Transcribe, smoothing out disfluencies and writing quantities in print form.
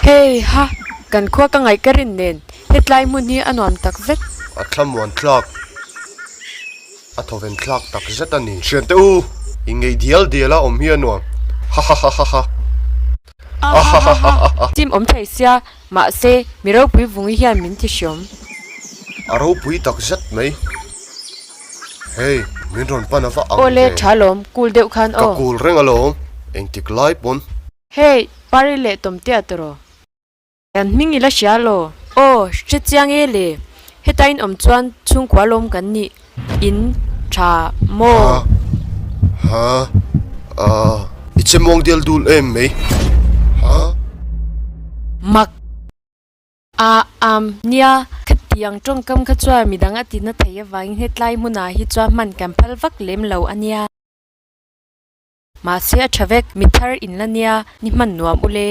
Hei ha, kan khua ka ngaih ka rin nen hetlai hmun hi a nuam tak zet. A thlamuan thlak, a thawven thlak tak zet a ni. Thiante u, i ngei dial dial a awm hi a nuam. Hahahaha. Ahahaha. Chim awm thei sia, mahse mi ropui vungi hian min ti hriawm. A ropui tak zet mai. Hei, min rawn pan a va ang ve. Awle, tha lawm, cool deuh khan aw. Ka cool reng alawm, engtik lai pawn. Hei, Pari leh Tawmtea tawh. Kan hming i la hria law? Aw, hre chiang e le. Heta in awm chuan chhungkua lawm kan nih in tha maw? Ha, ha, ah, i che muang dial dul em mai? Ha? Mak. Ah, am, nia, khatiang tawngkam kha chuan midang a tina thei avangin hetlai hmunah hi chuan hman kan phal vak lem lo a nia. Mahse a tha vek, mi thar in la nia, ni hman nuam u le.